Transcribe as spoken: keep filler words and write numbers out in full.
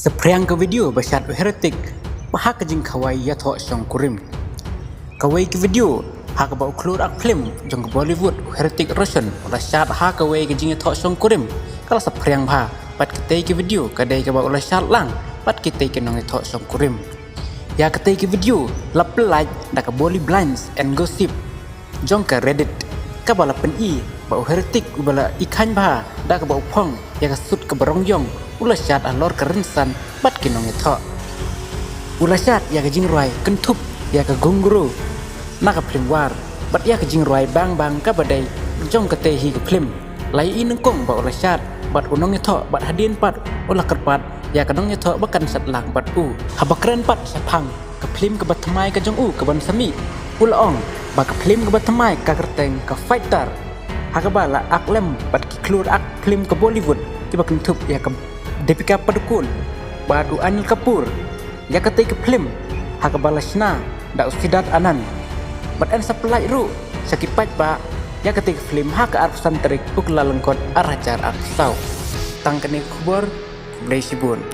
Saphriang ka video ba shad u Hritik ba ha ka jingkhawai ïathoh shongkurim. Kawei ka video ha kaba u khlur ak phlim jong ka Bollywood u Hritik Roshan u la shad ha kawei ka jingïathoh shongkurim ka la saphriang bha bad katei ka video ka dei kaba u la shad lang bad kitei ki nongïathoh shongkurim. Ïa katei ka video la pyllait da ka Bolly Blinds and Gossip jong ka Reddit kaba la pyni ba u Hritik uba la i khain bha da kaba u phong ïa ka sut kaba rong ïong u la shad halor ka rynsan bad ki nongïathoh. U la shad ïa ka jingrwai kynthup ïa ka Ghunghru na ka phlim War bad ïa ka jingrwai Bang Bang kaba dei jong katei hi ka phlim. La ïohi nyngkong ba u la shad bad u nongïathoh bad hadien pat u la kyrpad ïa ka nongïathoh ba kan shad lang bad u. Haba kren pat shaphang ka phlim kaba thymmai ka jong u ka Ban Sami, u la ong ba ka phlim kaba thymmai ka kyrteng ka Fighter, ha kaba la ak lem bad ki khlur ak phlim ka Bollywood kiba kynthup ïa ka Deepika Padukone bad u Anil Kapoor. Ïa katei ka phlim ha kaba la shna da u Siddharth Anand. Bad yn sa pyllait ruh sha ki paidbah ïa katei ka phlim ha ka arphew san tarik u Kyllalyngkot ar hajar arphew saw. Tang kane ka khubor, khublei shibun.